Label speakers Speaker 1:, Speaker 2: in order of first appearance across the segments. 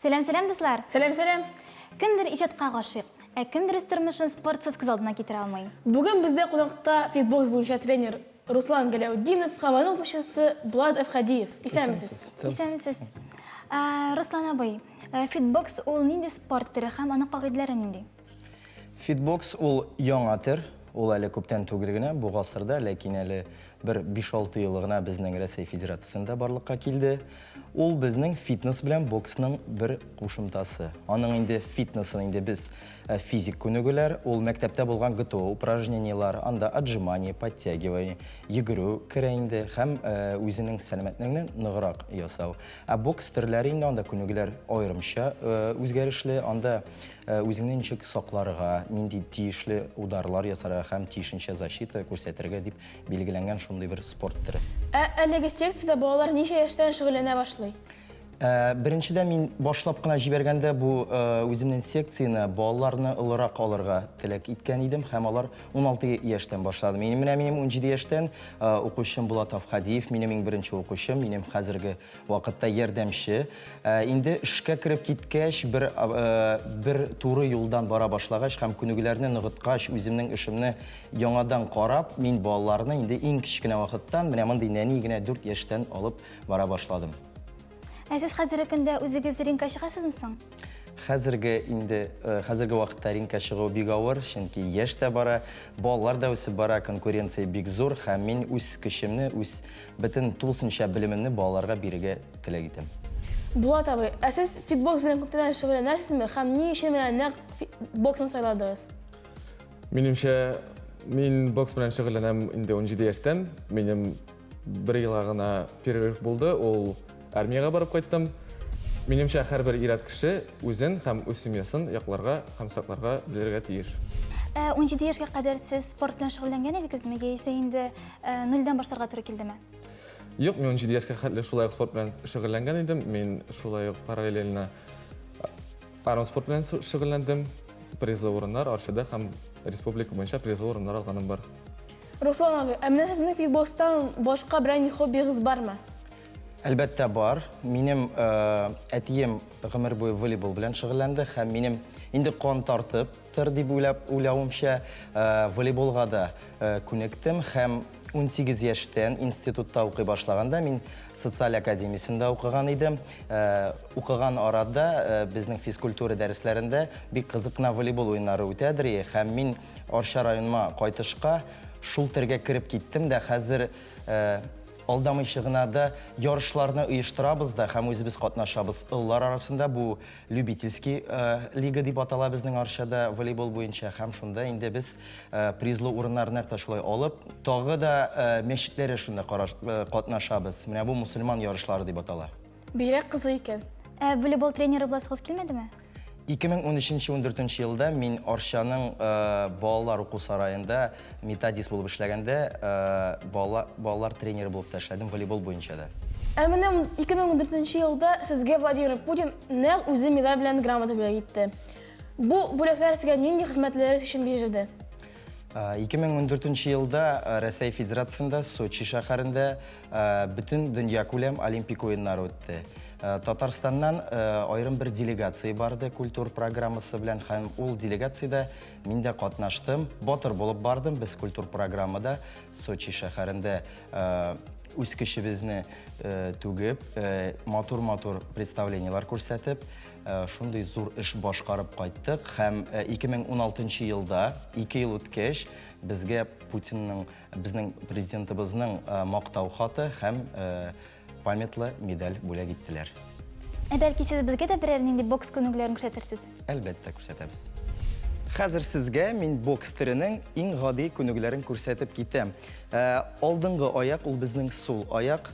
Speaker 1: Сәлам, сәлам, дуслар!
Speaker 2: Сәлам, сәлам!
Speaker 1: Кемдер иҗатка гашыйк, ә кемдер үз тормышын спортсыз күз алдына китерә алмый.
Speaker 2: Бүген бездә кунакта фитбокс буенча тренер Руслан Галәүтдинов һәм аның укучысы Булат Әфхәдиев. Исәнмесез!
Speaker 1: Исәнмесез! Руслан абый, фитбокс ул нинди спорт төре һәм аның кагыйдәләре нинди?
Speaker 3: Фитбокс ул яңа төр, ул әле күптән түгел генә, бу гасырда, ләкин әле бер 5-6 елы гына безнең Рәсәй Федерациясендә барлыкка килде. Ул безнең фитнес белән боксның бер кушымтасы. Аның инде фитнесын инде без физик күнегүләр, ул мәктәптә булган ГТО упражнениелар, анда отжимание, подтягивание, йөгерү керә инде һәм үзенең сәламәтлегеңне ныграк ясау. Ә бокс төрләре инде анда күнегүләр аерымча үзгәрешле, анда үзеңне ничек сакларга, нинди тиешле ударлар ясарга һәм тиешенчә защита күрсәтергә дип билгеләнгән шундый бер спорт төре.
Speaker 2: Ә әлеге секциядә балалар ничә яшьтән шөгыльләнә башлый?
Speaker 3: Беренчедән, мин башлап кына җибәргәндә бу үземнең секцияне балаларны олырак алырга теләк иткән идем һәм алар 16 яшьтән башлады. Минем менә минем 17 яшьтән укучым Булат Авхадиев, минем иң беренче укучым, минем хәзерге вакытта ярдәмче. Инде эшкә кереп киткәч, бер бер туры юлдан бара башлагач һәм күнегүләрне ныгыткач, үземнең эшемне Яңадан карап, мин балаларны инде иң кечкенә вакыттан, менә мондый нәни генә 4 яшьтән алып бара башладым.
Speaker 1: Ә сез хәзерге көндә үзегез рингка чыгасызмы соң?
Speaker 3: Хәзерге инде, хәзерге вакытта рингка чыгу бик авыр, чөнки яшь тә бара, балалар да үсеп бара, конкуренция бик зур һәм мин үз көчемне, үз бөтен тулысынча белемемне балаларга бирергә теләк итәм.
Speaker 2: Булат абый, ә сез фитбокс белән күптәннән шөгыльләнәсезме һәм ни өчен менә нәкъ боксны сайладыгыз?
Speaker 4: Минемчә, мин бокс белән шөгыльләнәм инде 17 яшьтән. Минем бер елга гына перерыв булды, ул армиягә барып кайттым. Минемчә, һәрбер ир-ат кеше үзен һәм үз семьясын якларга һәм сакларга белергә тиеш.
Speaker 1: Ә 17 яшькә кадәр сез спорт белән шөгыльләнгән идегезме, яисә инде нульдән башларга туры килдеме?
Speaker 4: Юк, мин 17 яшькә хәтле шулай ук спорт белән шөгыльләнгән идем. Мин шулай ук параллельно Армспорт белән шөгыльләндем. Призлы урыннар Арчада һәм республика буенча призлы урыннар алганым бар.
Speaker 2: Руслан абый, ә менә сезнең фитбокстан башка берәр ни хоббигыз бармы?
Speaker 3: Әлбәттә бар. Минем әтием гомер буе волейбол белән шөгыльләнде һәм минем инде кан тартыптыр дип уйлап уйлавымча, волейболга да күнектем һәм 18 яшьтән институтта укый башлаганда мин социаль академиясендә укыган идем. Укыган арада безнең физкультура дәресләрендә бик кызык кына волейбол уеннары үтәдер һәм мин Арча районыма кайтышка шул төргә кереп киттем дә хәзер алдамыйча гына да ярышларны оештырабыз да һәм үзебез катнашабыз. Олылар арасында бу Любительский лига дип атала безнең Арчада волейбол буенча һәм шунда инде без призлы урыннар нәкъ тә шулай алып, тагы да мәчетләр эшендә катнашабыз. Менә бу мусульман ярышлары дип атала.
Speaker 2: Бигрәк кызык икән.
Speaker 1: Ә волейбол тренеры буласыгыз килмәдеме?
Speaker 3: 2013-14 елда мин Арчаның балалар уку сараенда методист булып эшләгәндә балалар тренеры булып та эшләдем волейбол буенча да.
Speaker 2: Ә менә 2014 елда сезгә Владимир Путин нәкъ үзе медаль белән грамота бүләк итте. Бу бүләкләр сезгә нинди хезмәтләрегез өчен бирелде?
Speaker 3: 2014 елда Рәсәй Федерациясендә Сочи шәһәрендә бөтен дөньякүләм Олимпик уеннары үтте. Татарстаннан аерым бер делегация барды культур программасы белән һәм ул делегациядә мин дә катнаштым. Батыр булып бардым. Без культур программада Сочи шәһәрендә үз көчебезне түгеп, матур-матур представлениеләр күрсәтеп, шундый зур эш башкарып кайттык һәм 2016 елда, ике ел үткәч, безгә Путинның, безнең президентыбызның мактау хаты һәм памятлы медаль бүләк иттеләр.
Speaker 1: Ә бәлки сез безгә дә берәр нинди бокс күнегүләрен күрсәтерсез?
Speaker 3: Әлбәттә, күрсәтәбез. Хәзер сезгә мин бокс төренең иң гади күнегүләрен күрсәтеп китәм. Алдынгы аяк ул безнең сул аяк.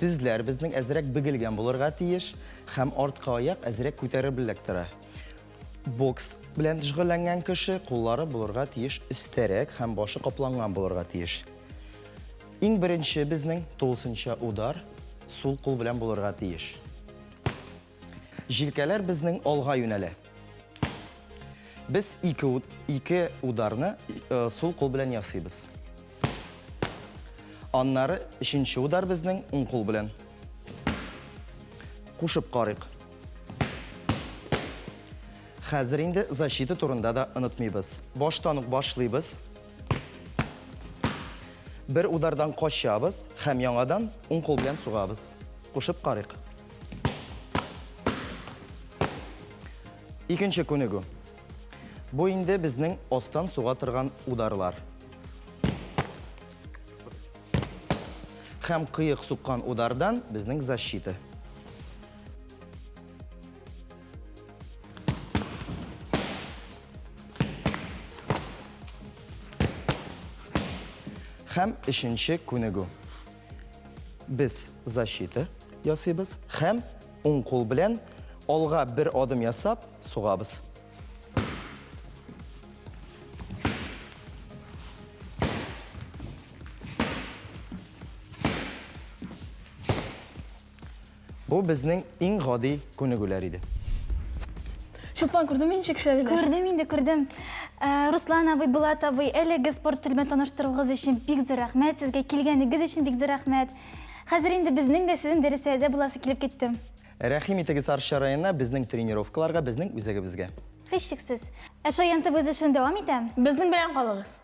Speaker 3: Төзләр безнең әзрәк бөгелгән булырга тиеш һәм арткы аяк әзрәк күтәрелеп тора. Бокс белән шөгыльләнгән кеше куллары булырга тиеш өстәрәк һәм башы капланган булырга тиеш. Иң беренче безнең тулысынча удар сул кул белән булырга тиеш. Җилкәләр безнең алга юнәлә. Без ике, ике ударны сул кул белән ясыйбыз. Аннары өченче удар безнең уң кул белән. Кушып карыйк. Хәзер инде защита турында да онытмыйбыз. Баштан ук башлыйбыз. Бер удардан качабыз һәм яңадан уң кул белән сугабыз. Кушып карыйк. Икенче күнегү. Бу инде безнең астан суга торган ударлар. Һәм кыек суккан удардан безнең защита. Һәм өченче күнегү. Без защита ясыйбыз һәм уң кул белән алга бер адым ясап сугабыз. Бу безнең иң гади күнегүләр иде.
Speaker 2: Чулпан, күрдеңме ничек эшләделәр?
Speaker 1: Күрдем инде, күрдем. Э, Руслан абый, Булат абый, әлеге спорт төре белән таныштыруыгыз өчен бик зур рәхмәт сезгә, килгәнегез өчен бик зур рәхмәт. Хәзер инде безнең дә сезнең дәресләрдә буласы килеп китте.
Speaker 3: Рәхим итегез Арча районына, безнең тренировкаларга, безнең үзәгебезгә.
Speaker 1: Һичшиксез. Ә Шаян ТВ үз эшен дәвам итә.
Speaker 2: Безнең белән калыгыз.